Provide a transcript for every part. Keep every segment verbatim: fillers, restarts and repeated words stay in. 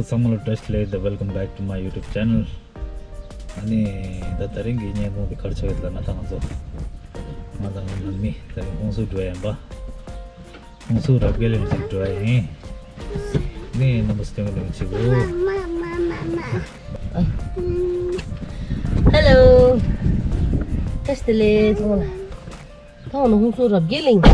ཚང་མ་ལ་བཀྲ་ཤིས་བདེ་ལེགས། Welcome back to my YouTube channel. ཨ་ནི་ད་དེ་རིང་གི་བརྙན་ཐུང་འདི་ག་རེ་ཆགས་ཡོད་ལབ་ན། ད་ང་ཚོ་ང་དང་ང་ནང་མི་དེ་རིང་ཧུན་སུར་འགྲོ་ཡ་ཡིན་པ། ཧུན་སུར་རབ་རྒྱས་གླིང་ཅིག་འགྲོ་ཡ་ཡིན། ནི་རྣམ་པ་ཚོ་སྟོན་གི་འདུག་ཅིག་གོ། Hello. བཀྲ་ཤིས་བདེ་ལེགས་ཚང་མ་ལ། ད་འོ་ན་ཧུན་སུར་རབ་རྒྱས་གླིང་།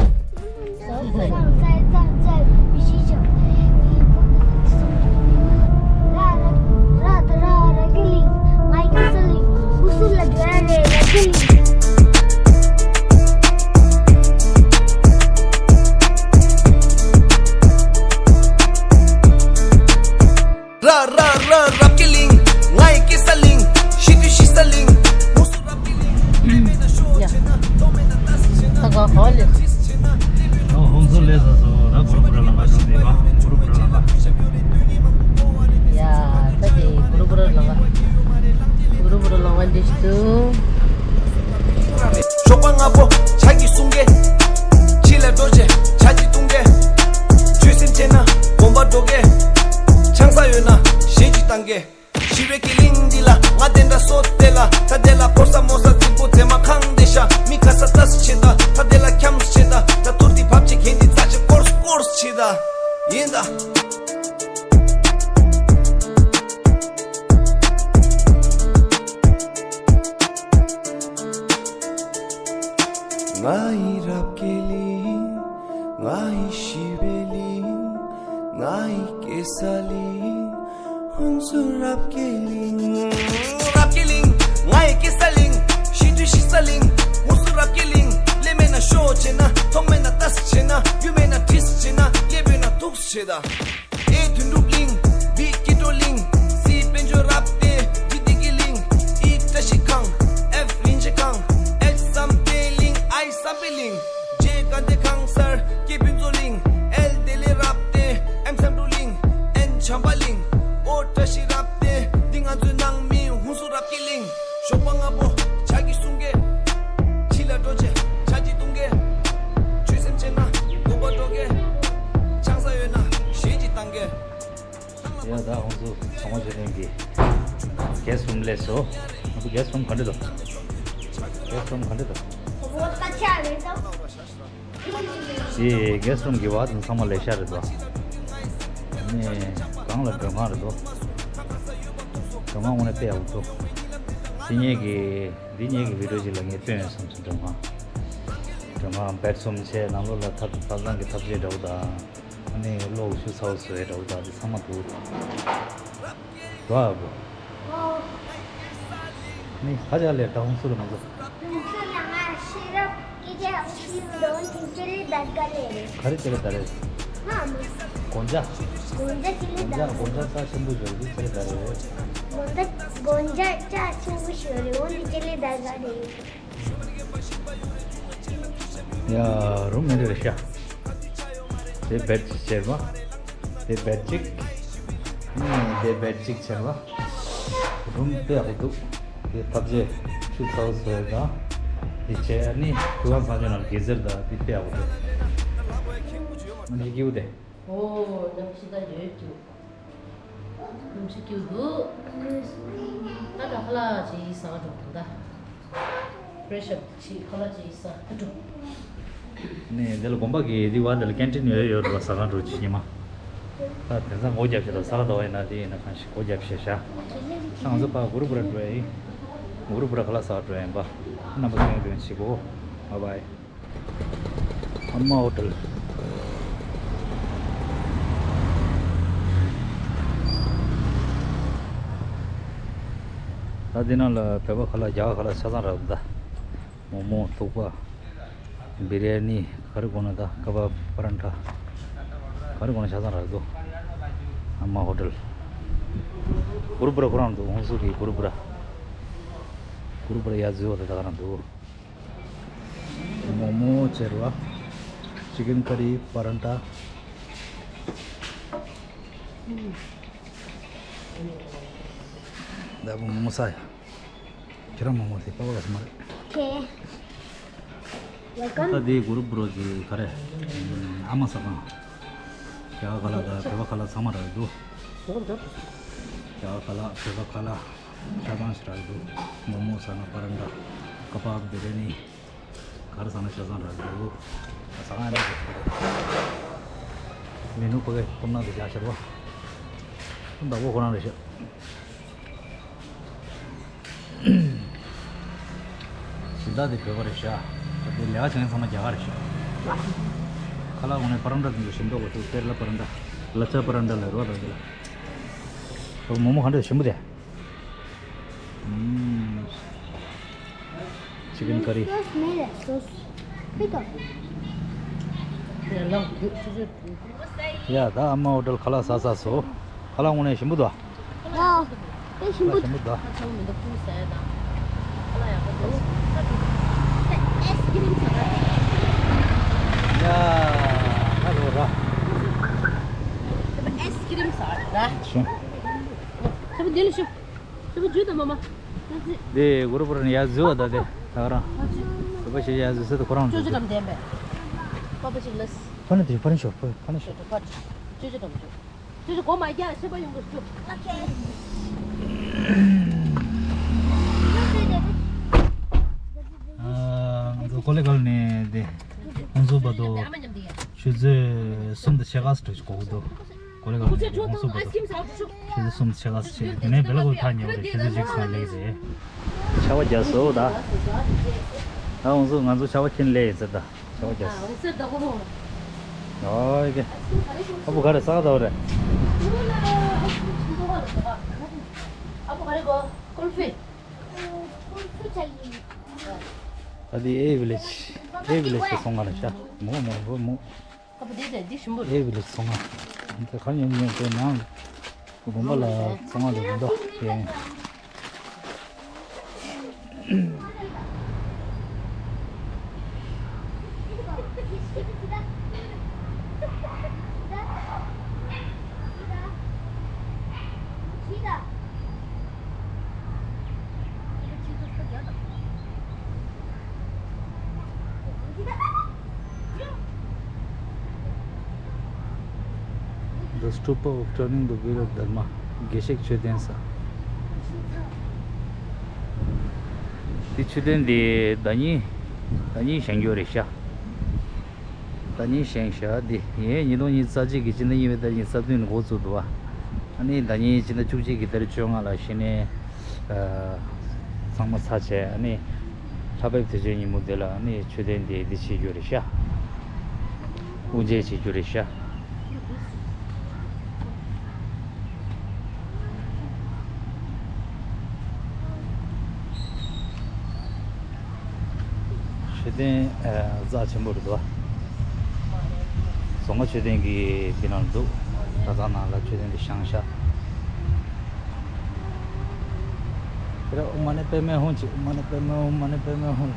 ར་ར་ར་རབ་རྒྱས་གླིང་། ང་ཡི་སྐྱེས་ས་གླིང་། ཤི་དུས་ཤི་ས་གླིང་། ཧུན་སུར་རབ་རྒྱས་གླིང་། ལས་མེད་ན་ཤོག་བྱས་ན། མཐོང་མེད་ན་ལྟ་ས་བྱས་ན། ལས་མེད་ན་ཁྲིས་ས་བྱས་ན། ཨོ་ཧུན་སུར་ལས་ས་སོ། ད་གུ་རུ་བུ་ར་ལང་ཀ་ཞིག་རེད་བ། གུ་རུ་བུ་ར་ལང་ཀ། ཡ། ད་དེ་གུ་རུ་བུ་ར་ལང་ཀ། གུ་རུ་བུ་ར་ལང་ཀ་འདི་ཞིག་ཏུ། ཞོགས་པ་སྔ་པོ་ཇ་གི་གསུང་སྐད། ཕྱི་ལ་འགྲོ་བྱས་ཇ་གི་བཏུང་སྐད། ཆོས་སེམས་ཆེ་ན་དགོན་པ་འགྲོ་སྐད། ཆང་ས་ཡོད་ན་གཞས་ཅིག་བཏང་སྐད། ཞི་བའི་གི་གླིང་འདི་ལ་ང་དེ་འདྲ་སོ་དེ་ལ། ད་དེ་ལ་ཕོར་ས་མོ་ས་རྫིག་པོ་རྫས་མ་ཁང་དེ་ཤ་མི་ཁ་ས་ལྟ་ས་ཆེ་ད། ད་དེ་ལ་འཁྱམ་ས་ཆེ་ད། ད་ཐུར་དེ་བབ་ཆེ་གན་དེ་རྩ་ཆེ་སྐོར་སྐོར་ཆེ་ད། ཡིན་ད། ང་ཡི་རབ་རྒྱས་གླིང་། ང་ཡི་ཞི་བའི་གླིང་། ང་ཡི་སྐྱེས་ས་གླིང་། ཧུན་སུར་རབ་རྒྱས་གླིང་། རབ་རྒྱས་གླིང་། ང་ཡི་སྐྱེས་ས་གླིང་། ཤི་དུས་ཤི་ས་གླིང་། ཧུན་སུར་རབ་རྒྱས་གླིང་། ལས་མེད་ན་ཤོག་བྱས་ན། མཐོང་མེད་ན་ལྟ་ས་བྱས་ན། རྒྱུ་མེད་ན་ཁྲིས་ས་བྱས་ན། ལས་ཡོད་ན་ཐུག་ས་བྱེད་ད། ཨེ་དོན་གྲུབ་གླིང་། བི་སྐྱིད་གྲོལ་གླིང་། སི་དཔལ་འབྱོར་རབ་བརྟན་བི་དི་གི་གླིང་། ཨི་བཀྲ་ཤིས་ཁང་། ཨེཕ་རིན་ཆེན་ཁང་། ཨེཆ་བསམ་གཏན་གླིང་། ཨའི་བསམ་འཕེལ་གླིང་། ཇེ་དགའ་ལྡན་ཁང་གསར་སྐྱེ་ཕུན་ཚོགས་གླིང་། ཨེལ་བདེ་ལེགས་རབ་བརྟན་ཨེམ་བསམ་འགྲུབ་གླིང་། ཨེན་བྱམས་པ་གླིང་། ཨོ་བཀྲ་ཤིས་རབ་བརྟན་འདི་ང་ཚོའི་ནང་མི་ཧུན་སུར་རབ་རྒྱས་གླིང་། ཞོགས་པ་སྔ་པོ་ཇ་གི་གསུང་སྐད། ཕྱི་ལ་འགྲོ་བྱས་ཇ་གི་བཏུང་སྐད། ཆོས་སེམས་ཆེ་ན་དགོན་པ་འགྲོ་སྐད། ཆང་ས་ཡོད་ན་གཞས་ཅིག་བཏང་སྐད། ཡ་ད་ཧུན་སུར་ཚང་མ་ཆེ་ལེན་གི་གེ་སི་རུམ་སླེབས་སོ། ང་ཚོ་གེ་སི་རུམ་ག་འདྲ་འདུག་གེ་སི་རུམ་ག་འདྲ་འདུག་དེ་གེ་སི་རུམ་གི་བ་དང་ཚང་མ་ལེ་ཤ་རེད་དོ། ནས་གང་ལ་མགྲོན་ཁང་རེད་དོ། མགྲོན་ཁང་དངོས་གནས་དཔེ་ཡག་པོ་འདུག་དེ་ངེད་ཀྱི་འདི་ངེད་ཀྱི་བི་ཌིའོ་ཅིག་ལ་ངས་སྟོན་ཡོད་བསམ་སོང་། མགྲོན་ཁང་། མགྲོན་ཁང་བེད་གསུམ་བྱས། ནང་ལོགས་ལ་ཐབ་ཐབ་ཚང་གི་ཐབ་ཆས་འདྲ་པོ་དང་། ཨ་ནི་གློག་ཤུགས་ཚ་པོ་བཟོ་ཡས་འདྲ་པོ་དང་དེ་ཚང་མ་འདུག་འགྲོ་ཨ་བོ། ནི་ཁ་ཆག་ལས་ད་ཧུན་སུར་ལ་མ་འགྲོ། ཧུན་སུར་ལ་ང་ཤེས་རབ་སྐད་ཆ་ཧུན་སུར་འདོན་ཅིག་ཅི་ལི་དར་ག་ལས་རེད། ག་རེ་ཅི་ལི་དར་རེད། ང་མ། དགོན་ཇ། དགོན་ཇ་ཅི་ལི་དགོན་ཇ་དར། དགོན་ཇ་རྩ་ཆེན་པོ་ཞིག་རེད། ཅི་ལི་དར་རེད། དགོན་ཇ། དགོན་ཇ་རྩ་ཆེན་པོ་ཞིག་རེད། འོན་ཏེ་ཅི་ལི་དར་ག་རེད། ཡ་རུམ་མི་འདྲ་རེད་ཤག་དེ་བེད་ཅིག་ཆེར་བ། དེ་བེད་ཅིག་ཨུམ། དེ་བེད་ཅིག་ཆེར་བ། རུམ་དཔེ་ཡག་པོ་འདུག་དེ་ཐབ་ཆས་ཤུགས་ཚ་པོ་བཟོ་ཡས་དང་། དེ་བྱས་ཨ་ནི་ཁུ་ཁང་ཚང་ཆེན་ནང་དགེ་ཟེར་དང་དེ་དཔེ་ཡག་པོ་འདུག་ཨ་ནི་སྐྱིད་པོ་དེ། ཨོ། གནམ་གཤིས་ད་ཡོད་རྒྱུ། གནམ་གཤིས་སྐྱིད་འདུག་ད་ད་ཁ་ལག་ཅིག་ཟ་ག་འགྲོ་ད་ད། ཕེ་རེ་ཤི་ཨབ་ཅིག་ཁ་ལག་ཅིག་ཟ་ད་འགྲོ། ནས་འདི་ལ་དགོན་པ་གི་འདི་བ་འདི་ལ་ཀན་ཊིན་ཡོད་ཡོད་རེད་པ། ཟ་ག་འགྲོ་ཅིག་ཉི་མ། ད་དེང་སང་སྒོ་རྒྱབ་ཤག་ད་ཟ་ག་འགྲོ་བ་ཡིན་ན་དེ་ཡིན་ན་གང་ཞིག་སྒོ་རྒྱབ་ཤག་ཤག་ད་ང་ཚོ་ཕར་གུ་རུ་པུ་ར་འགྲོ་ཡ་ཡིན། གུ་རུ་པུ་ར་ཁ་ལག་ཟ་ག་འགྲོ་ཡ་ཡིན་པ། རྣམ་པ་ཚོ་ཡོང་དུས་ཤིག་གོ། བཱའི་བཱའི། ཨ་མ་ཧོ་ཊེལ། ད་འདི་ནང་ལ་བོད་པ་ཁ་ལག་རྒྱ་གར་ཁ་ལག་ཆ་ཚང་རག་འདུག་ད་མོག་མོག་ཐུག་པ། བི་རི་ཡ་ནི། ག་རེ་གོ་ན་ད་ཀ་བབ་པ་རན་ཊ། ག་རེ་གོ་ན་ཆ་ཚང་རག་འདུག་ཨ་མ་ཧོ་ཊེལ། གུ་རུ་པུ་ར་ཁོ་རང་འདུག་ཧུན་སུར་གི་གུ་རུ་པུ་ར། གུ་རུ་པུ་ར་ཡ་ཛུ་བ་ད་ད་ག་རང་འདུག་མོག་མོག་ཟེར་བ། ཅི་ཀན་ཀ་རི་པ་རན་ཊ། ད་བུ་མོག་མོག་ཟ་ཡ། ཁྱེད་རང་མོག་མོག་དེ་པ་པ་ལ་ཟ་མ་རེད། ཁེ། ཝེལ་ཀམ། ད་དེ་གུ་རུ་པུ་ར་གི་ག་རེ། ཨ་མ་ཟ་ཁང་། རྒྱ་གར་ཁ་ལག་དང་བོད་པ་ཁ་ལག་ཚང་མ་རག་འདུག་ཇ་ཁ་ལག་བོད་པ་ཁ་ལག་ཆ་ཚང་ཞིག་རག་འདུག་མོག་མོག་ཟ་ན་པ་ར་འདྲ། ཀ་བབ་བི་རི་ཡ་ནི། ག་རེ་ཟ་ན་ཆ་ཚང་རག་འདུག་ཟ་ཁང་ཡང་འདུག་མེ་ནུ་ཕ་གི་སྟོང་ན་འདི་བཞག་ཤར་བ། བདག་པོ་ཁོ་རང་རེད་ཤག་སྦྱིན་བདག་དེ་བོད་པ་རེད་ཤག་དེ་ལས་ཀ་བྱེད་མཁན་ཚང་མ་རྒྱ་གར་རེད་ཤག་ཁ་ལག་འོ་ནས་པ་ར་འདྲ་དེ་ཚོ་ཞིམ་མདོག་གོ་ཆུ་ཀེ་ར་ལ་པ་ར་འདྲ། ལ་ཆ་པ་ར་འདྲ་ལ་རོ་ད་དེ་ལ། མོག་མོག་ག་འདྲ་ཞིམ་པོ་དེ། ཨུམ། Chicken curry. Sauce མེད་རེད། Sauce ཕི་ཏོ། ཡ་ད་ཨ་མ་ཧོ་ཊལ་ཁ་ལག་ཟ་ཟ་སོ། ཁ་ལག་དངོས་གནས་ཞིམ་པོ་འདུག་ཨ། དེ་ཞིམ་པོ། ཞིམ་པོ་འདུག་ཨེ་སི་ཀི་རིམ་ཟ་ར། ཡ་ཧ་ལོ་ར། ཨེ་སི་ཀི་རིམ་ཟ་ར། ཞུ། ཞུ་འདི་ལ་ཞུ། ཞུ་ཇུ་དང་མ་མ། འདི་གུ་རུ་པུར་ནས་ཡར་འཛུལ་བ་ད་དེ་ད་ག་རང་། བོད་པ་ཞིག་ཡར་འཛུལ་ས་དེ་ཁོ་རང་ཅོ་ཅོ་འཛུལ། དམ་ལྡན་པས། པ་པ་ཞིག་ལ། ཕ་ནི་དེ་ཕ་ནི་ཤོག་ཕ་ཕ་ནི་ཤོག་ཅོ་ཅོ་དམ་ཅོ། ཅོ་ཅོ་གོ་མ་རྒྱག་ཤེས་པ་ཡོང་གི་ཅོ། ཨ་ང་ཚོ་ཀོ་ལེ་གལ་ནས་དེ་ཁོང་ཚོ་བར་དུ་ཆུ་ཚོད་གསུམ་དང་ཕྱེད་ཀ་ཙམ་འགྲོ་གི་འདུག་ཀོ་ལེ་གལ་ནས་ཁོང་ཚོ་བར་དུ་ཆུ་ཚོད་གསུམ་ཕྱེད་ཀ་ཙམ་བྱས། དེ་ནས་བེ་ལ་ཀོ་ཐག་ཉེ་བ་རེད། ཆུ་ཚོད་གཅིག་ཙམ་སླེབས་ཟེར། ཆར་པ་རྒྱག་སོང་ད། ད་ཁོང་ཚོ་ང་ཚོ་ཆར་པ་ཁྱེར་སླེབས་ཡིན་ཟེར་ད། ཆར་པ་རྒྱག་སོང་། ཨོ་ཡ་གི། ཨ་བུ་ག་རེ་ཟ་ག་ད་བ་རེད། ཨ་བུ་ག་རེ་གོ་ཀུལ་ཧྥི། ད་འདི་ཨེ་བི་ལེཇ། ཨེ་བི་ལེཇ་གི་ཚོང་ཁང་རེད་ཤག་མོ་མོ་མོ་མོ། ཨ་བུ་དེ་དེ་འདི་ཞིམ་པོ་རེད། ཨེ་བི་ལེཇ་ཚོང་ཁང་། འདི་ག་ཉོ་ཉོ་དེ་ནང་དགོན་པ་ལ་ཚོང་ཁང་རེད་མི་འདུག་ཡིན། The stupa of turning the wheel of dharma. དགེ་བཤེས་མཆོད་རྟེན་ས། འདི་མཆོད་རྟེན་འདི་ཟླ་ཉིན་ཟླ་ཉིན་བཞེངས་རྒྱུ་རེད་ཤག་ཟླ་ཉིན་བཞེངས་ཤག་འདི་ཡིན་ཉིས་སྟོང་ཉི་ཤུ་རྩ་གཅིག་གི་སྤྱི་ཟླ་གཉིས་པའི་ཏ་རིག་ཉི་ཤུ་རྩ་བདུན་ནས་འགོ་བཙུགས་འདུག་བ། ཨ་ནི་ཟླ་ཉིན་སྤྱི་ཟླ་བཅུ་གཅིག་གི་ཏ་རིག་བཅོ་ལྔ་ལ་གཞི་ནས་ཨ་ཚང་མ་ཚར་བྱས། ཨ་ནི་ལྷག་པའི་དུས་ཆེན་ཉིན་མོ་འདི་ལ་ཨ་ནི་མཆོད་རྟེན་འདི་འདི་བྱེད་རྒྱུ་རེད་ཤག་དབུ་འབྱེད་བྱེད་རྒྱུ་རེད་ཤག་མཆོད་རྟེན་ཨ་རྩ་ཆེན་པོ་རེད་དོ། རྫོང་དཀར་མཆོད་རྟེན་གྱི་འདི་ནང་འདུག་གྲྭ་ཚང་ནང་ལ་མཆོད་རྟེན་འདི་བཞེངས་ཤག་དེ་ར་ཨོཾ་མ་ཎི་པདྨེ་ཧཱུྃ་ཅིག་ཨོཾ་མ་ཎི་པདྨེ་ཧཱུྃ། ཨོཾ་མ་ཎི་པདྨེ་ཧཱུྃ།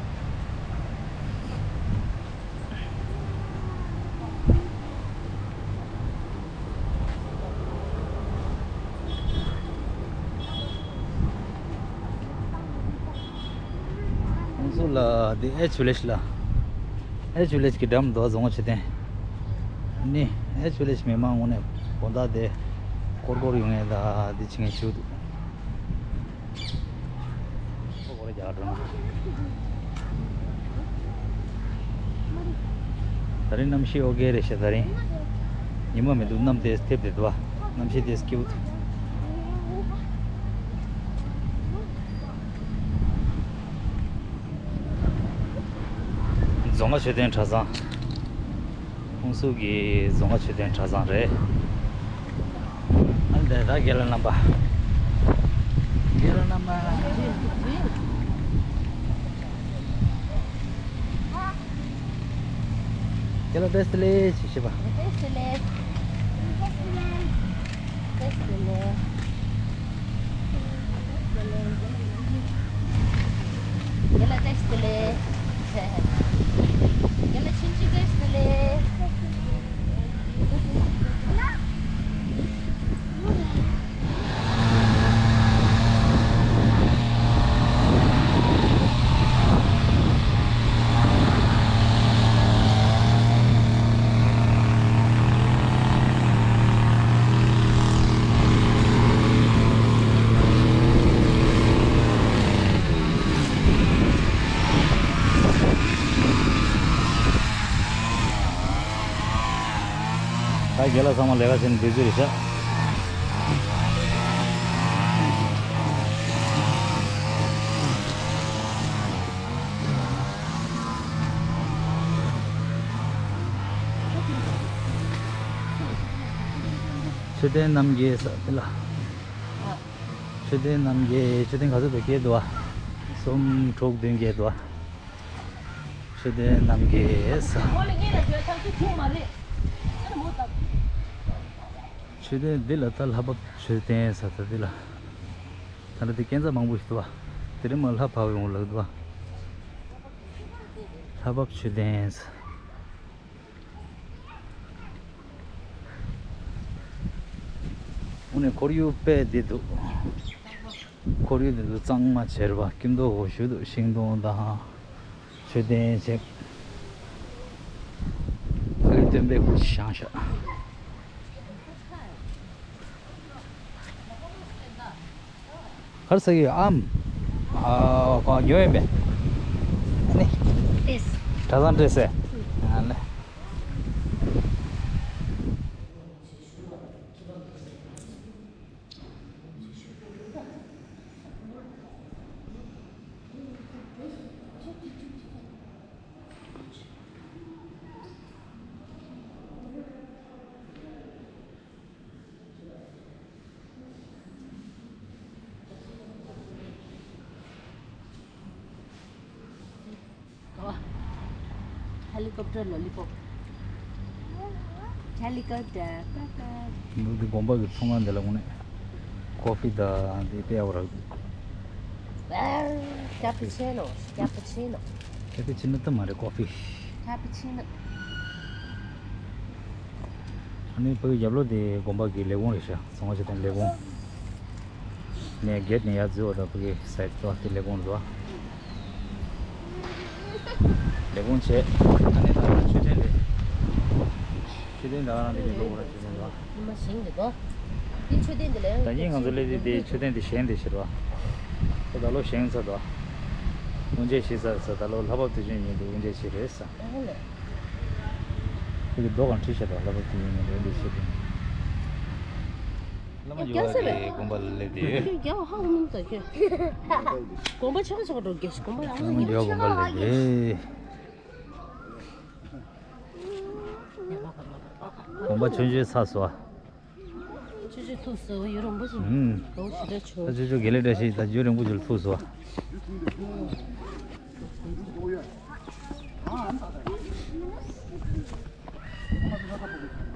ཁོང་ཚོ་ལ་དེ་ཨེཆ་བི་ལེཇ་ལ། ཨེཆ་བི་ལེཇ་གི་འགྲམ་དུ་རྫོང་དཀར་མཆོད་རྟེན། ནི་ཨེཆ་བི་ལེཇ་མི་མང་དངོས་གནས་དགོང་དག་དེ་སྐོར་སྐོར་ཡོང་ཡས་ད་དེ་བྱེད་མཁན་ཞིག་འདུག་ད་རིང་གནམ་གཤིས་ཨོ་ཀེ་རེད་ཤག་ད་རིང་ཉི་མ་མི་འདུག་གནམ་དེ་ཐེབས་བསྡད་འདུག་བ། གནམ་གཤིས་དེ་སྐྱིད་པོ་འདུག་རྫོང་དཀར་མཆོད་རྟེན་གྲྭ་ཚང་། ཁོང་ཚོ་གི་རྫོང་དཀར་མཆོད་རྟེན་གྲྭ་ཚང་རེད། ཨ་ནི་དེ་ད་རྒན་ལགས་རྣམ་པ། རྒན་ལགས་རྣམ་པ། རྒན་ལགས་བཀྲ་ཤིས་བདེ་ལེགས་ཞེས་བཤད་པ། བཀྲ་ཤིས་བདེ་ལེགས། བཀྲ་ཤིས་བདེ་ལེགས། རྒན་ལགས་བཀྲ་ཤིས་བདེ་ལེགས། རྒན་ལགས་ཆུང་ཆུང་བཀྲ་ཤིས་བདེ་ལེགས། རྒན་ལགས་ཚང་མ་ལས་ཀ་བྱེད་ནས་འདུག་ཚུལ་རེད་ཤག་མཆོད་རྟེན་རྣམ་རྒྱལ་ས་དེ་ལ། མཆོད་རྟེན་རྣམ་རྒྱལ། མཆོད་རྟེན་ག་ཚོད་འདུག་བརྒྱད་འདུག་བ། གསུམ་དྲུག་བདུན་བརྒྱད་འདུག་བ། མཆོད་རྟེན་རྣམ་རྒྱལ་ས། མཆོད་རྟེན་འདི་ལ་ད་ལྷ་བབས་མཆོད་རྟེན་ས་ད་འདི་ལ། ད་ལྟ་འདི་སྐས་འཛེག་མང་པོ་ཞིག་འདུག་བ། དེ་རིང་མ་ལྷ་བབས་ཡོང་ལགས་འདུག་བ། ལྷ་བབས་མཆོད་རྟེན་ས། དངོས་གནས་ཁོར་ཡུག་དཔེ་བདེ་འདུག་ཁོར་ཡུག་འདི་ཚོ་གཙང་མ་བྱས་པ། སྐྱིད་མདོག་ཁ་པོ་ཞེ་པོ་འདུག་ཤིང་སྡོང་དང་མཆོད་རྟེན་བྱས། ཨ་ལི་སྟོན་པའི་སྐུ་བཞེངས་ཤག་ག་རེ་ཟེར་གྱི་ཡོད་ཨམ། ཨ་ཁོ་ཉོ་ཡིན་པས། ཨ་ནི། གྲྭ་ཚང་སྤྲད་ཟེར། ཨ་ནི། Helicopter lollipop. Helicopter. འདི་དགོན་པ་གི་ཚོང་ཁང་འདི་ལ་དངོས་གནས་ཀོ་ཧྥི་དང་འདི་དཔེ་ཡག་པོ་རག་འདུག Cappuccino, cappuccino. ཀ་པི་ཆི་ནོ་ད་མ་རེད། ཀོ་ཧྥི། Cappuccino. ཨ་ནི་ཕ་གི་རྒྱབ་ལོགས་དེ་དགོན་པ་གི་ལས་ཁུངས་རེད་ཤག་ཚོང་ཁང་ཆེ་ཐོན་ལས་ཁུངས། ནས་གེད་ནས་ཡར་འཛུལ་བ་དང་ཕ་གི་སའིད་དུ་དེ་ལས་ཁུངས་རེད་བ། ལས་ཁུངས་བྱས། ཨ་ནི་ད་མཆོད་རྟེན་རེད། མཆོད་རྟེན་ད་ག་རང་དེ་གི་ལོག་ར་མཆོད་རྟེན་རེད་བ། ཉི་མ་བཞེངས་འདུག་གོ། འདི་མཆོད་རྟེན་འདི་ལས། ད་ཉིན་ང་ཚོ་སླེབས་དུས་དེ་མཆོད་རྟེན་དེ་བཞེངས་བསྡད་ཤག་རེད་བ། ད་ད་ལོ་བཞེངས་ཚར་འདུག་དབུ་འབྱེད་བྱས་ཚར་ས། ད་ལོ་ལྷ་བབས་དུས་ཆེན་ཉིན་དུ་དབུ་འབྱེད་བྱས་རེད་ས། ཨ་ལས། ཁྱེད་ཀྱི་རྡོ་གང་བྲིས་བཞག་དང་ལྷ་བབས་དུས་ཆེན་ཉིན་དུ་འདི་བྱས་རེད། བླ་མ་མགྱོགས་པ་གི་དགོན་པ་ལ་སླེབས་དུས། ཁྱོད་རྒྱ་བ་ཧ་གོ་མིན་ད་ཁྱོད། དགོན་པ་ཆེ་བ་ཆེ་བ་འགྲོ་རྒྱ་ཞིག་དགོན་པ་ཡག་པོ་བླ་མ་མགྱོགས་པ་དགོན་པ་ལ་སླེབས་དུས། དགོན་པ་ཆུང་ཆུང་ཚར་སོང་། ཆུ་ཆུ་ཐུག་སོ་ཡུ་རོང་པོ་ཞིག་ཨུམ། ལོ་ཞི་དྲག་ཆུ། ད་ཆུ་ཆུ་དགེ་ལེགས་བཀྲ་ཤིས་ད་ཡུ་རིང་པོ་ཞིག་ལ་ཐུག་སོ།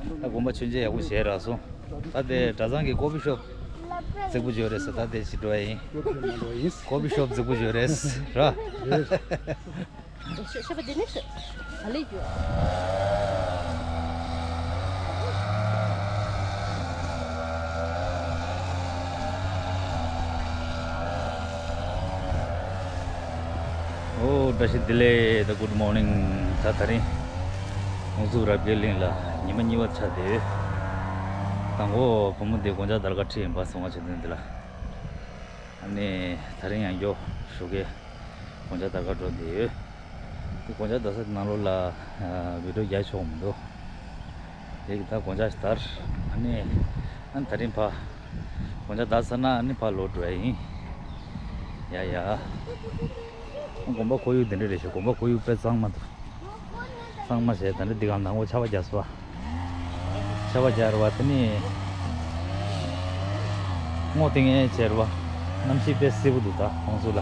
ད་དགོན་པ་ཆུན་ཆེ་ཡག་པོ་བྱས་རག་སོང་། ད་དེ་གྲྭ་ཚང་གི་ཀོ་ཕི་ཤོབ་རྫིག་པོ་ཅིག་ཡོད་རེད་ཟེར། ད་དེ་ཅིག་འགྲོ་ཡ་ཡིན། ཀོ་ཕི་ཤོབ་རྫིག་པོ་ཅིག་ཡོད་རེད་ར། ཤ་ཤ་པ་དེ་ནི་ཤ་ག་ལེ་རྒྱུ། ཨོ་བཀྲ་ཤིས་བདེ་ལེགས། ད་good morning། ད་དེ་རིང་དབུ་འཛུགས་རབ་རྒྱས་གླིང་ལ་ཉི་མ་གཉིས་པ་ཆགས་བསྡད་ཡོད། དང་པོ་བུ་མོ་དེ་དགོན་ཆ་དར་ཁ་ཁྲིད་ཡིན་པ་སོང་བ་བྱེད་དོན་འདི་ལ། ཨ་ནི་དེ་རིང་ཡང་བསྐྱར་ཞོགས་ཀས་དགོན་ཆ་དར་ཁ་འགྲོ་བསྡད་ཡོད། དེ་དགོན་ཆ་དར་ས་དེ་ནང་ལོགས་ལ་ཨ་བི་ཌིའོ་རྒྱག་ཆོག་མི་འདུག་དེ་གི་ད་དགོན་ཆ་ཞིག་དར། ཨ་ནི་ཨ་ནི་དེ་རིང་ཕར་དགོན་ཆ་དར་ཚར་ན་ཨ་ནི་ཕར་ལོག་འགྲོ་ཡ་ཡིན། ཡ་ཡ། དགོན་པ་ཁོར་ཡུག་འདི་འདྲ་རེད་ཤག་དགོན་པ་ཁོར་ཡུག་དཔེ་གཙང་མ་འདུག་གཙང་མ་བྱས། ད་ནི་འདི་གང་ནང་ལོགས་ཆར་པ་བརྒྱབ་སོང་བ། ཆར་པ་བརྒྱབ་རེད་བ། དེ་ནི་སྔོ་ཏིང་ངེ་བྱས་རེད་བ། གནམ་གཤིས་དཔེ་བསིལ་པོ་འདུག་ད་ཁོང་ཚོ་ལ།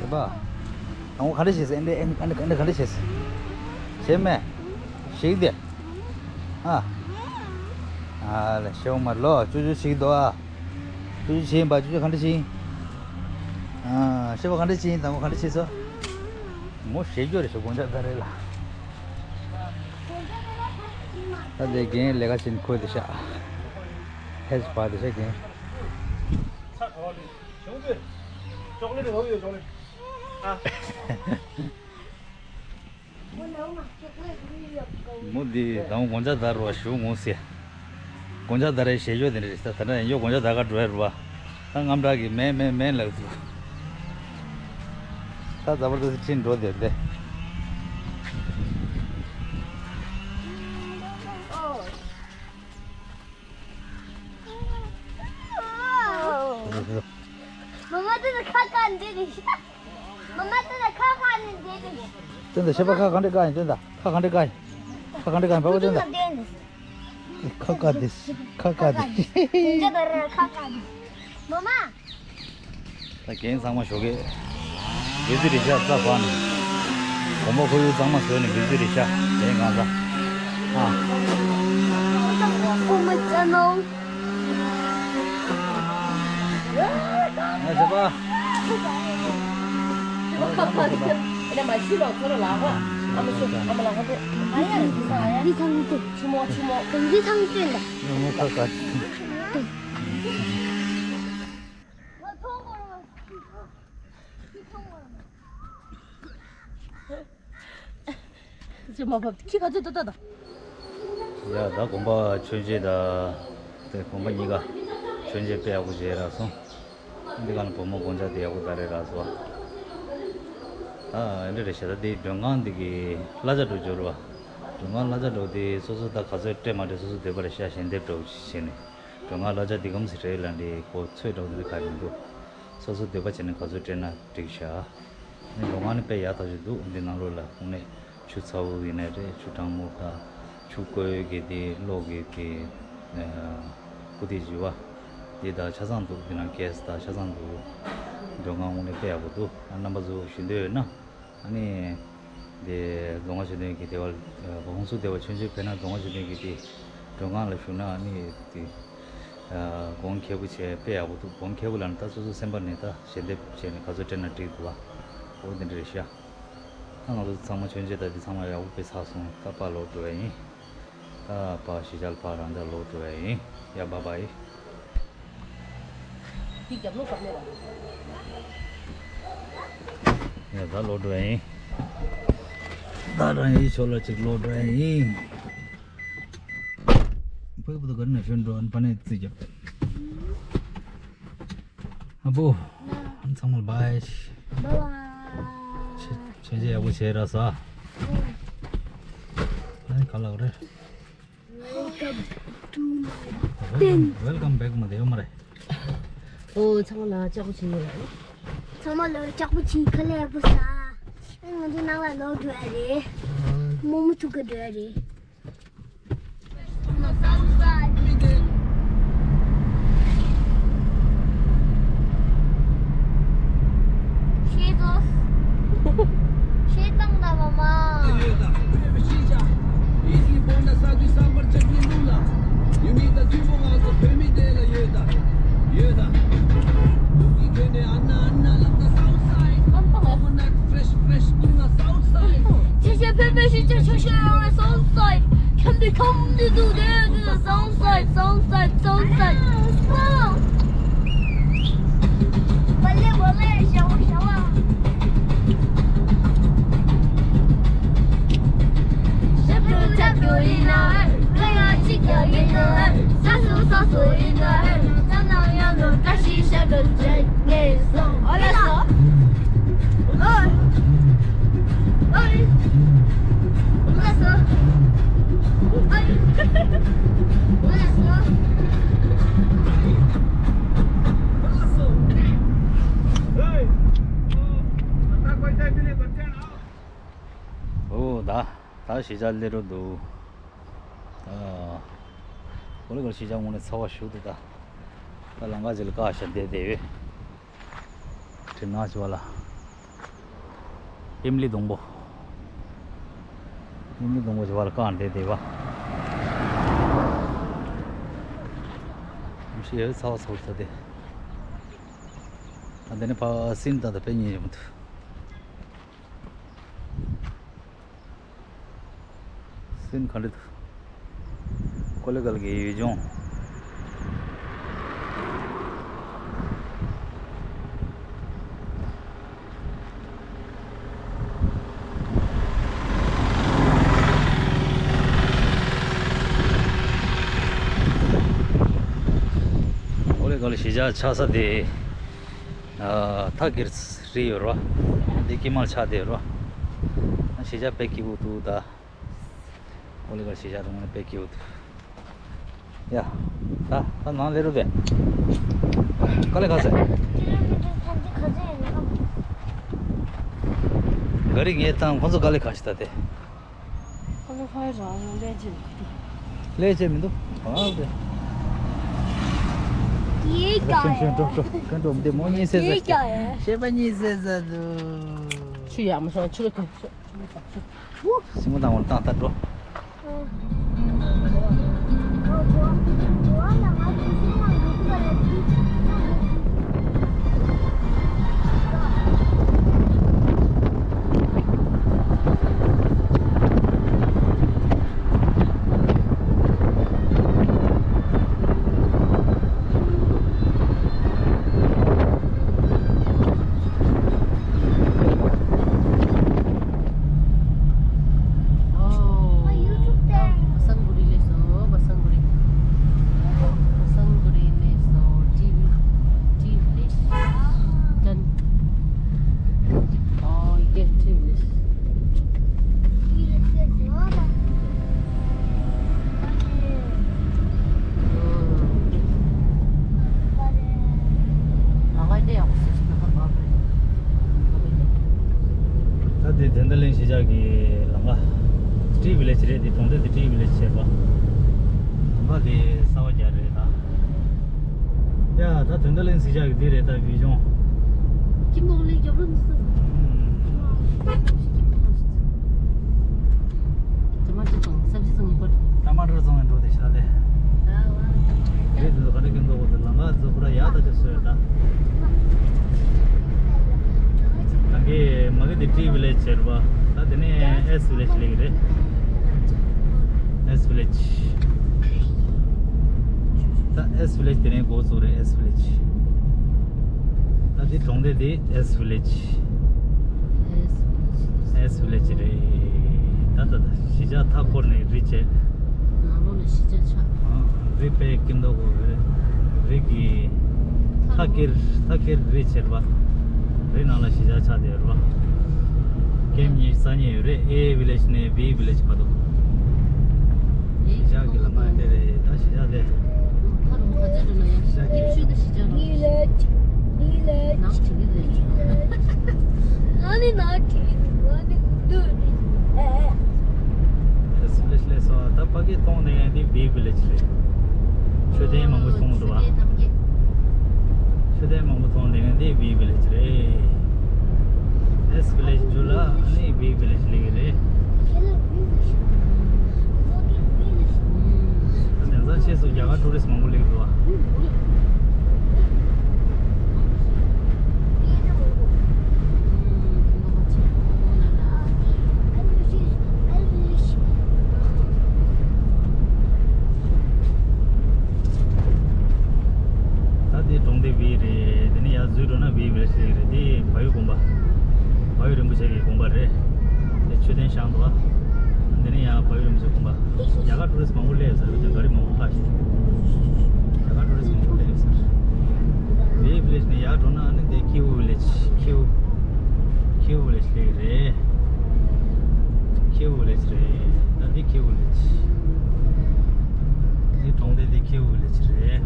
རེད་པ། དང་པོ་ག་འདྲ་བྱེད་ཟེར། ཨེ་འདྲ་ཨེ་འདྲ་ཨེ་འདྲ་ག་འདྲ་བྱེད་ཟེར། བྱེད་མེད། ཞིག་དེ། ཨ། ཨ་ལ་ཤེའུ་མ་ལོ་ཅུ་ཅུ་ཞིག་དོ་ཨ། ཅུ་ཅུ་ཞིག་ཡིན་པ་ཅུ་ཅུ་ག་འདྲ་ཞིག་ཨ་ཤེའུ་ག་འདྲ་ཞིག་དང་པོ་ག་འདྲ་བྱེད་སོ། མོ་ཞེ་སྐྱོ་རེད་ཤོ་དགོང་ཅག་ད་རེད་ལ། ད་དེ་རྒན་ལས་ཀ་བྱེད་ཁོས་དེ་ཤ། ཧེ་ཤ་པ་དེ་ཤ་རྒན། ཅོག་ལེ་ཊི་ཡོད་ཅོག་ལེ་ཊི། ཨ། མོ་འདི་དང་དགོང་ཅག་ད་རུ་བ་ཞུ་ངོ་ཟེ། དགོང་ཇ་ད་རེས་ཞེ་ཞོ་དེ་འདྲ་རེད་ད། ད་ལྟ་ཡང་ཡོ་དགོང་ཇ་ད་ག་འགྲོ་ཡ་རུ་བ། ད་རྔམ་དྲག་གི་མེན་མེན་མེན་ལགས་ཚུ། ད་ཛ་བར་དུ་ཁྲིན་འགྲོ་དེ་དེ། མ་མ་དེ་ཁ་ཁ་འདི་རེད། མ་མ་དེ་ཁ་ཁ་ནི་འདི་རེད། དེ་འདྲ་ཤེས་པ་ཁ་ག་འདྲ་ག་ཡིན་དེ་འདྲ་ཁ་ག་འདྲ་ག་ཡིན། ཁ་ག་འདྲ་ག་ཡིན་པ་བ་དེ་འདྲ། ཁ་ཁ་དེ། ཁ་ཁ་དེ། ཁ་ཁ་དེ། མ་མ། ད་རྒན་ཚང་མ་ཞོགས་ཀས། བི་ཛི་རེད་ཤག་རྩ་བ་ནས། དགོན་པ་ཁོར་ཡུག་གཙང་མ་བཟོས་ནས་བི་ཛི་རེད་ཤག་རྒན་གང་ཟག་ཨ། ཨ་ཞེ་པ། ཁ་ཁ་དེ། ཨ་ནི་མ་ཤི་ལོ་ཚོ་ལ་ལག་པ། ཨ་མ་ཤི་ཨ་མ་ལག་པ་དེ། ཨ་ཡ་ཡ་ཡ། ཆི་མོ་ཆི་མོ། གང་ཅི་ཚང་ཅི་ལ། ཡང་མོ་ཁ་ཁ། ཅི་མ་བབ་ཁྱི་ག་ཚོད་ཏོ་ཏོ་ཏོ། ཡ་ད་དགོན་པ་མཆོད་མཇལ་ད། དེ་དགོན་པ་གཉིས་ཀ་མཆོད་མཇལ་དཔེ་ཡག་པོ་བྱས་རག་སོང་། འདི་ག་ལ་བུ་མོ་དགོང་ཇ་དེ་ཡག་པོ་ད་རེད་རག་སོང་། ད་འདི་རེད་ཤག་ད་དེ་མགྲོན་ཁང་འདི་གི་གླ་ཆ་འགྲོ་འབྱོར་བ། མགྲོན་ཁང་གླ་ཆ་འགྲོ་དེ་སོ་སོ་ད་ག་ཚོད་སྤྲད་མ་སྤྲད་སོ་སོ་འདོད་པ་རེད་ཤག་ཞལ་འདེབས་འདྲ་བོ་ཞིག་བྱས་ནས། མགྲོན་ཁང་གླ་ཆ་འདི་གམ་ཟེར་རེད་ལ་འདི་ཁོ་ཚོད་འདྲ་བོ་འདི་ག་མི་འདུག་སོ་སོ་འདོད་པ་བྱས་ནས་ག་ཚོད་སྤྲད་ན་འགྲིག་ཤག་ནི་ལོ་ང་ནི་དཔེ་ཡག་ཐག་ཆོད་འདུག་འདི་ནང་ལོགས་ལ་དངོས་གནས་ཆུ་ཚ་བོ་ཡིན་ནའི་རེད། ཆུ་གྲང་མོ་དང་ཆུ་བསྐོལ་གི་དེ་གློག་གི་དེ་ཁུ་དེ་བཞི་བ་དེ་དང་ཆ་ཚང་འདུག་འདི་ནང་གེ་སི་དང་ཆ་ཚང་འདུག་མགྲོན་ཁང་དངོས་གནས་དཔེ་ཡག་པོ་འདུག་ཨ་རྣམ་པ་ཚོ་ཞུ་འདོད་ཡོད་ན་ཨ་ནི་དེ་རྫོང་ཁ་ཆོས་ལྡན་གྱི་དེ་བ་ཧོང་སུ་དེ་བ་ཆོས་མཇལ་ཕེབས་ན་རྫོང་ཁ་ཆོས་ལྡན་གྱི་དེ་མགྲོན་ཁང་ལ་ཞུ་ན་ཨ་ནི་དེ། གོང་ཁེ་པོ་བྱས་དཔེ་ཡག་པོ་འདུག་གོང་ཁེ་པོ་ལབ་ན་ད་སོ་སོ་སེམས་པ་ནས་ད་ཞལ་འདེབས་བྱས་ནས་ག་ཚོད་སྤྲད་ན་འགྲིག་འདུག་བ། འོ་དེ་འདྲ་རེད་ཤག་ད་ང་ཚོ་ཚང་མ་མཆོད་མཇལ་ད་འདི་ཚང་མ་ཡག་པོ་དཔེ་ཚར་སོང་། ད་ཕར་ལོག་འགྲོ་ཡ་ཡིན། ད་ཕར་གཞིས་ཆགས་ལ་ཕར་རང་ཅག་ལོག་འགྲོ་ཡ་ཡིན། ཡ་བཱའི་བཱའི། འདི་རྒྱབ་ལོགས་བར་མེད་པ། ཡ་ད་ལོག་འགྲོ་ཡ་ཡིན། ད་རང་ཡི་ཕྱོགས་ལ་ཅིག་ལོག་འགྲོ་ཡ་ཡིན། ཕ་གི་བུ་དུ་ག་རེ་ནས་ཤོད་འགྲོ་ཨ་ནི་ཕ་ནས་རྩིས་རྒྱབ། ཨ་བུ། ཚང་མ་ལ་བཱའི། བཱའི་བཱའི། ཆེ་ཆེ་ཆེ་ཡག་པོ་བྱས་ར་ས། ཨ་ནི་ག་ལ་རེད། Welcome to my den. Welcome back མ་དེ་ཡོད་མ་རེད། ཨོ་ཚང་མ་ལ་ལྕགས་པོ་བྱིན་ཡོད་རེད། ཚང་མ་ལ་ལྕགས་པོ་བྱིན་ཁ་ལས་པོ་ས། ང་ཚོ་ནང་ལ་ལོག་འགྲོ་ཡ་རེད། མོག་མོག་ཐུག་གི་འགྲོ་ཡ་རེད། ཤེས་སོང་། ཤེས་དང་ལ་མ་མ། ཡོད་ད། བོད་མི་ཤེས་བྱ། ཡིད་ཀྱི་བོད་ཟླ་ས་དུས་བསམ་པར་ལྕགས་ཀྱི་ལུགས་ལ། ཡུལ་མི་དང་མཐུན་པོ་ང་ཚོ་བོད་མི་དེ་ལ་ཡོད་ད། ཡོད་ད། ལུག་གི་གོས་ནས་ཨ་ན་ཨ་ན་ལབ་ད། South side. Coconut fresh fresh ཏུ་ང་South side. ཆེ་ཆེ་ཕན་པའི་ཤེས་བྱ་ཆོ་ཤོ་ཡོང་བའི་South side. ཁྱམས་པའི་ཁྱམས་འདི་འདུག་དེ་འདུག་ད། South side, South side, South side. Wow. བ་ལེ་བ་ལེ་ཞའོ་ཞའོ། ཞབས་བྲོ་རྒྱག་རྒྱུ་ཡིན་ན། ང་ཡང་གཅིག་རྒྱག་ཡིན་ན། ས་སུ་ས་སུ་ཡིན་ན། ང་ནང་ཡང་ལོ་བཀྲ་ཤིས་ཞབས་བྲོ་རྒྱག་ངེས་སོང་། ཨོ་ལགས་སོ། ཨོ། ཨོ། ཨོ་ལགས་སོ། ཨོ། ཨོ་ལགས་སོ། ཨོ་ད། ད་གཞིས་ཆགས་སླེབས་འགྲོ་འདུག་ད། ཀོ་ལི་གལ་གཞིས་ཆགས་ངོས་ནས་ཚ་བ་ཞུ་འདུག་ད། ད་ལམ་ཁ་ཅིག་ལ་བཀག་བཞག་བསྡད་བསྡད་ཡོད། དེ་ནང་ཆེ་བ་ལ། ཨིམ་ལི་སྡོང་པོ། ཨིམ་ལི་སྡོང་པོ་ཆེ་བ་ལ་བཀག་བསྡད་བསྡད་པ། ཨིམ་ཤི་ཡོད་ཚ་བ་ཚ་བ་ཚ་དེ། ད་འདི་ནས་ཕ་སིན་ད་ད་དཔེ་ཉེ་ཡོང་འདུག་སེམས་ག་འདྲ་འདུག་ཀོ་ལི་གལ་གྱི་ཡུལ་ལྗོངས། གཞིས་ཆགས་ཆགས་ས་དེ། ཨ། ཐག་ཀིར་རི་ཡོད་རོ། འདི་ཀི་མལ་ཆགས་དེ་རོ། གཞིས་ཆགས་དཔེ་སྐྱིད་པོ་འདུག་ད། ཨོ་ལི་ག་གཞིས་ཆགས་དེ་ངོ་ནས་དཔེ་སྐྱིད་པོ་འདུག་ཡ། ད་ད་ནང་ལས་རུ་བས། དཀའ་ལས་ཁག་ཟེར། ག་རེ་ངས་བཏང་ཁོང་ཚོ་དཀའ་ལས་ཁག་ཞིག་ད་དེ། ཁོ་ཚོ་ཕ་རང་རང་ལས་བྱེད་མི་འདུག་ལས་བྱེད་མི་འདུག་གང་དེ། ཡེ་ཀ་ཤོན་ཤོན་འགྲོ་འགྲོ་ཀ་འགྲོ་འདི་མོ་གཉིད་སད་ཟ་ཡེ་ཀ་ཡེ། ཤེས་པ་གཉིད་སད་ཟ་འདུག་ཆུ་ཡག་མ་སོང་ཆུ་ལ་ཐོན་ཆུ་ལ་ཐོན་ཆུ། སྲིང་མོ་དང་བར་བཏང་ད་འགྲོ། ད་དེ་དོན་ལྡན་གླིང་གཞིས་ཆགས་ཀྱི་ལམ་ཁ། ཏྲི་ཝི་ལེཇ་རེད། དེ་གྲོང་སྡེ་དེ་ཏྲི་ཝི་ལེཇ་བྱས་པ། ལམ་ཁ་དེ་གསར་པ་རྒྱག་རེད་ད། ཡ་ད་དོན་ལྡན་གླིང་གཞིས་ཆགས་ཀྱི་འདི་རེད་ད་བིའུ་ལྗོངས། ཀིམ་ནོག་ལེ་རྒྱབ་ལོགས་ནས་སུ། ཀིམ་ནོག་ལེ། ཊ་མ་ཊར་བཙོང་། སབ་ཇི་བཙོང་ཡིན་པར། ཊ་མ་ཊར་བཙོང་ཡིན་འགྲོ་དེ་ཤ་ལེ། རེད་དེ་ཚོ་ག་འདྲ་ཀིམ་ནོག་གོ་དེ་ལམ་ཁ་ཚོ་ཁོ་ར་ཡག་ད་ཅིག་བཟོས་ད། ད་གི་མ་གི་དེ་ཏྲི་ཝི་ལེཇ་བྱས་རེད་པ། ད་དེ་ནས་ཨེས་ཝི་ལེཇ་ལེགས་རེད། ཨེས་ཝི་ལེཇ། ད་ཨེས་ཝི་ལེཇ་དེ་ནས་འགོ་བཙུགས་རེད། ཨེས་ཝི་ལེཇ། ད་དེ་གྲོང་སྡེ་དེ་ཨེས་ཝི་ལེཇ། ཨེས་ཝི་ལེཇ་རེད། ད་ད་ད་གཞིས་ཆགས་མཐའ་འཁོར་ནས་རི་བྱས། ནང་ལོགས་ལ་གཞིས་ཆགས་ཆགས། ཨ། རི་དཔེ་སྐྱིད་མདོག་གོ་རེད། རི་གི་མཐའ་ཀིར་མཐའ་ཀིར་རི་བྱས་རེད་པ། རི་ནང་ལ་གཞིས་ཆགས་ཆགས་བསྡད་ཡོད་རེད་པ། ཀེམ་གཉིས་ས་གཉིས་ཡོད་རེད། ཨེ་ཝི་ལེཇ་ནས་བི་ཝི་ལེཇ་བར་དུ། གཞིས་ཆགས་ཀྱི་ལམ་ཁ་དེ་རེད། ད་གཞིས་ཆགས་དེ། ད་རུང་ག་ཚོད་འགྲོ་ན་ཡང་ཀེམ་ཤོད་ད་གཞིས་ཆགས་རེད། ནང་དྲི་གི་རེད། ཨ་ནི་ནང་དྲི་གི་འདུག་ཨ་ནི་འདུག་ཨེ་ཨེ། ཨེས་ཝི་ལེཇ་ལས་སོ། ད་ཕ་གི་མཐོང་ནས་འདི་བི་ཝི་ལེཇ་རེད། མཆོད་རྟེན་མང་པོ་མཐོང་འདུག་བ། མཆོད་རྟེན་མང་པོ་མཐོང་ནས་འདི་བི་ཝི་ལེཇ་རེད། ཨེས་ཝི་ལེཇ་ཇུ་ལ་ཨ་ནི་བི་ཝི་ལེཇ་ལེགས་རེད། ད་དེང་སང་ཕྱིས་སུ་རྒྱ་གར་ཊུ་རི་སི་མང་པོ་སླེབས་འདུག་བ། ད་དེ་གྲོང་སྡེ་བི་རེད། དེ་ནས་ཡར་འཛུལ་འགྲོ་ན་བི་ཝི་ལེཇ་ཞིག་རེད། དེ་བལ་ཡུལ་དགོན་པ། བལ་ཡུལ་རིན་པོ་ཆེ་གི་དགོན་པ་རེད། དེ་མཆོད་རྟེན་བཞེངས་འདུག་བ། དེ་ནས་ཡར་བལ་ཡུལ་རིན་པོ་ཆེ་དགོན་པ། རྒྱ་གར་ཊུ་རི་སི་མང་པོ་སླེབས་ཡོད་ས་རེད། རྒྱ་གར་མི་མང་པོ་ཁག་ཤིག་རྒྱ་གར་ཊུ་རི་སི་མང་པོ་སླེབས་ཡོད་ས་རེད། དེའི་ཝི་ལེཇ་ནས་ཡར་འགྲོ་ན་ཨ་ནི་དེ་ཁེའུ་ཝི་ལེཇ། ཁེའུ། ཁེའུ་ཝི་ལེཇ་སླེབས་རེད། ཁེའུ་ཝི་ལེཇ་རེད། ད་འདི་ཁེའུ་ཝི་ལེཇ། འདི་གྲོང་སྡེ་འདི་ཁེའུ་ཝི་ལེཇ་རེད།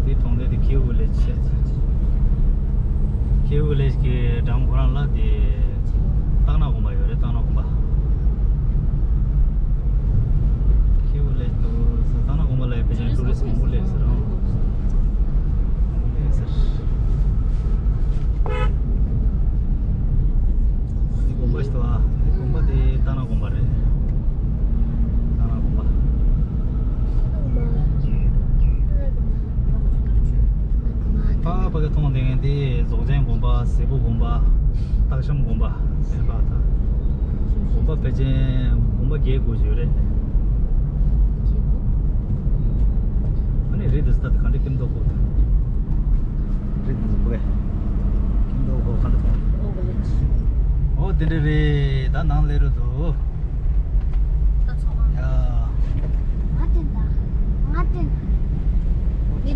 འདི་གྲོང་སྡེ་འདི་ཁེའུ་ཝི་ལེཇ་བྱས། ཁེའུ་ཝི་ལེཇ་གི་འགྲམ་ཁོ་རང་ལ་དེ་སྟག་སྣ་དགོན་པ་ཡོད་རེད། སྟག་སྣ་དགོན་པ། ཁེའུ་ཝི་ལེཇ་དུ་སྟག་སྣ་དགོན་པ་ལ་ཡང་ཕལ་ཆེར་ཊུ་རི་སི་མང་པོ་སླེབས་ཟེར་རོ། སླེབས་ཟེར། དེ་དགོན་པ་ཞིག་འདུག་ཨ། དེ་དགོན་པ་དེ་སྟག་སྣ་དགོན་པ་རེད། སྟག་སྣ་དགོན་པ། ཕ་ཕ་གི་མཐོང་དེ་ངན་དེ་རྫོགས་ཆེན་དགོན་པ། ཟས་ཕུག་དགོན་པ། སྟག་ཤམ་དགོན་པ། དེ་ཕ་ད། དགོན་པ་ཕལ་ཆེར་དགོན་པ་བརྒྱད་དགུ་ཞིག་ཡོད་རེད། ཨ་ནི་རི་དེ་ཚོ་ད་ག་འདྲ་ཀིམ་མདོག་གོ། རི་དེ་ཚོ་གོ་བས། ཀིམ་མདོག་གོ་ག་འདྲ་གོ། ཨོ་དེ་འདྲ་རེད། ད་ནང་སླེབས་རོགས་འདུག་ཡ།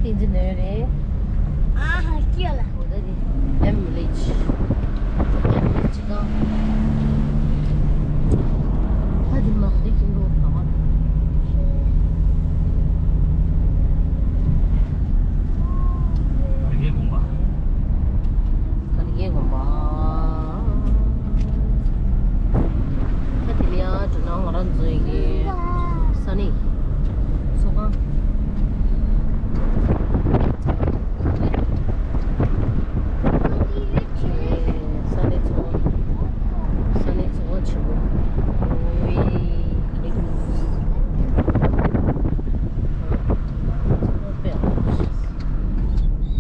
བསྟན་འཛིན་ནོར་རེད། ཨ་ཧ་སྐྱིད་ལ། འོ་ད་དེ་ཨེམ་ལེ་ཆི། ཨེམ་ལེ་ཆི་གང་། ད་དེ་མ་འདི་ཀིན་ལོ་ག་བ། ག་རེ་དགོངས་པ། ག་རེ་དགོངས་པ། ད་དེ་ལ་ཡང་འགྲོ་ན་ང་རང་ཚོའི་གི་ས་གནས་ཚོགས་ཁང་། ས་གནས་ཚོགས་ཁང་། ས་གནས་ཚོགས་ཁང་ཆེན་པོ། ཨོའི།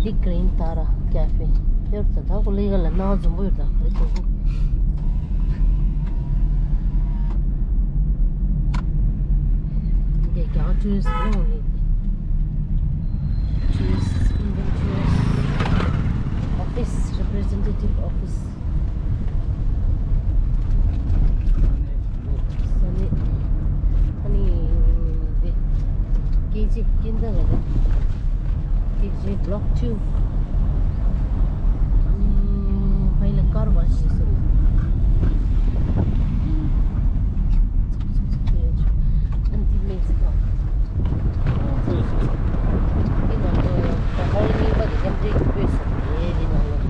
འདི་Green Tara Cafe། ཡོད་ཙང་ད་ཁོ་ལི་ག་ལ་ནང་འཛོམས་པོ་ཡོད་ད་ཁོ་ལི་ག་གུ། འདི་རྒྱ་གར་tourist ཡོང་ནི། Tourist, Indian tourist office, representative office. ས་གནས། ཨ་ནི་འདི་ཀེ་ཇི་ཀིན་ད་ལ་རེད། ཀེ་ཇི་block two། ཨ་ནི་ཕ་ཡི་ལ་ཀར་ཝ་ཤི་ཟེར། ཨ་ནི་འདི་མེག་སི་ཀོ། འདི་ནང་ལོགས་ད་ཧོལ་རྙིང་པ་དེ་མཉམ་འབྲེལ་གྱི་དབུས་སུ་རེད། འདི་ནང་ལོགས་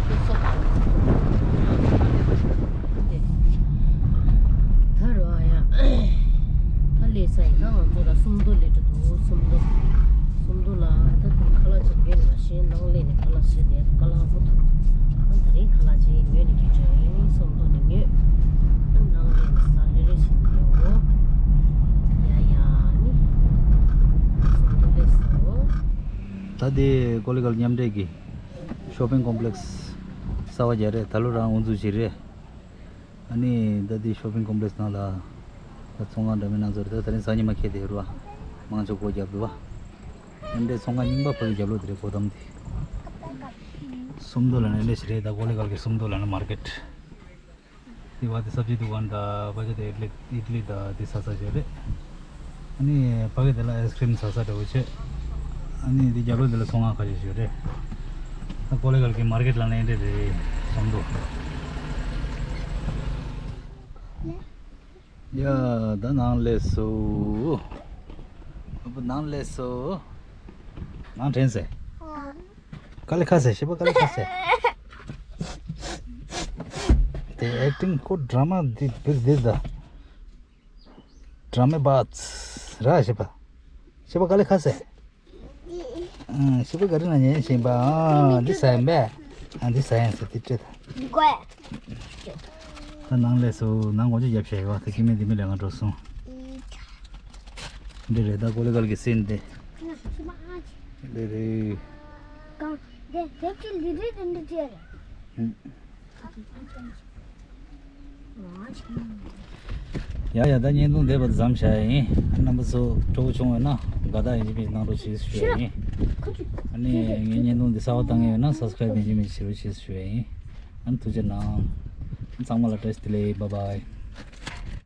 དེ་སོ་དང་། འདི་ད་རུ་ཨ་ཡ། ད་ལས་ས་ཡིན་ད་ང་ཚོ་ལ་སུམ་མདོ་ལས་འགྲོ་འདུག་སུམ་མདོ། སུམ་མདོ་ལ་ད་དེ་ཁ་ལག་ཅིག་ཉོས་ནས་ཞེས་ནང་ལས་ནས་ཁ་ལག་ཟས་ནས་ཁ་ལག་ཧུ་ཐུག་ཨ་ད་རིང་ཁ་ལག་ཅིག་ཉོས་ནས་ཁྱེར་བྱས་ཡིན། སུམ་མདོ་ནས་ཉོས། ཨ་ནང་ལས་ནས་ཟ་ལེ་ལེ་བྱས་ནས་འོ། ཡ་ཡ་ནི། སུམ་མདོ་ལས་སོ། ད་དེ་ཀོ་ལི་གལ་མཉམ་འབྲེལ་གྱི་shopping complex གསར་པ་རྒྱག་རེད། ད་ལོ་རང་དབུ་འཛུགས་བྱས་རེད། ཨ་ནི་ད་ལྟའི་shopping complex ནང་ལ་ད་ཚོང་ཁང་འདྲ་མིན་སྣ་ཚོགས་རེད། ད་ད་རིང་གཟའ་ཉི་མ་ཁེལ་བསྡད་ཡོད་རེད་བ། མང་ཆེ་སྒོ་བརྒྱབ་འདུག་བ། ཨེ་འདྲའི་ཚོང་ཁང་རྙིང་པ་ཕ་གི་རྒྱབ་ལོགས་དེ་རེད། སྒོ་བསྡམས་དེ། སུམ་མདོ་ལ་ནི་ཨེ་འདྲ་ཞིག་རེད། ད་ཀོ་ལི་གལ་གྱི་སུམ་མདོ་ལ་ནི་མར་ཀེཊ། དེ་བ་དེ་སབ་ཇི་དུ་ཀན་དང་ཕ་གི་དེ་ཨི་ཏི་ལི་ཨི་ཏི་ལི་དང་དེ་ཟ་ས་ཞིག་རེད། ཨ་ནི་ཕ་གི་དེ་ལ་ཨའི་སི་ཁི་རིམ་ཟ་ས་འདྲ་བོ་བྱས། ཨ་ནི་དེ་རྒྱབ་ལོགས་དེ་ལ་ཚོང་ཁང་ཁ་ཤས་ཤིག་རེད། ད་ཀོ་ལི་གལ་གྱི་མར་ཀེཊ་ལ་ནི་ཨེ་འདྲ་རེད། སུམ་མདོ། ཡ་ད་ནང་སླེབས་སོ། ཨ་བུ་ནང་སླེབས་སོ། ནང་དྲན་སེ། ཀ་ལི་ཁ་སེ། ཤི་བ་ཀ་ལི་ཁ་སེ། དེ་ཨེག་ཊིང་ཁོ་ཌ་ར་མ་འདི་བིར་འདི་ད། ཌ་ར་མ་པཱར་ཊི་ར་ཤི་བ། ཤི་བ་ཀ་ལི་ཁ་སེ། ཨང་། ཤི་བ་ག་རི་ན་ཉན་བཞིན་པ། ཨང་། འདི་ཟ་ཡིན་པས། ཨང་། འདི་ཟ་ཡིན་ཟེར་དེ་སྤྲད་ད། ད་ནང་སླེབས་སོ། ནང་སྒོ་ཕྱེ་རྒྱབ་བྱས་ཡོད་པ། ད་ཀི་མེད་འདི་མི་ལས་ང་འགྲོ་སོང་། འདི་རེད། ད་ཀོ་ལི་གལ་གྱི་སིན་འདི། འདི་རེད། ཡ་ཡ། ད་བརྙན་ཐུང་འདི་བར་དུ་མཚམས་བཞག་ཡིན། རྣམ་པ་ཚོ་སྤྲོ་པོ་བྱུང་བས་ན་དགའ་རྟགས་ཡིན་གཅིག་མིན་གཅིག་གནང་རོགས་ཞེས་ཞུ་ཡ་ཡིན། ཨ་ནི་ངའི་བརྙན་ཐུང་འདི་གསར་པ་བཏང་མཁན་ཡོད་ན་སབ་སི་ཀ་རའིབ་ཡིན་གཅིག་མིན་གཅིག་བྱེད་རོགས་ཞེས་ཞུ་ཡ་ཡིན། ཨ་ནི་ཐུགས་རྗེ་གནང་། ཚང་མ་ལ་བཀྲ་ཤིས་བདེ་ལེགས། བྷའི་བྷའི།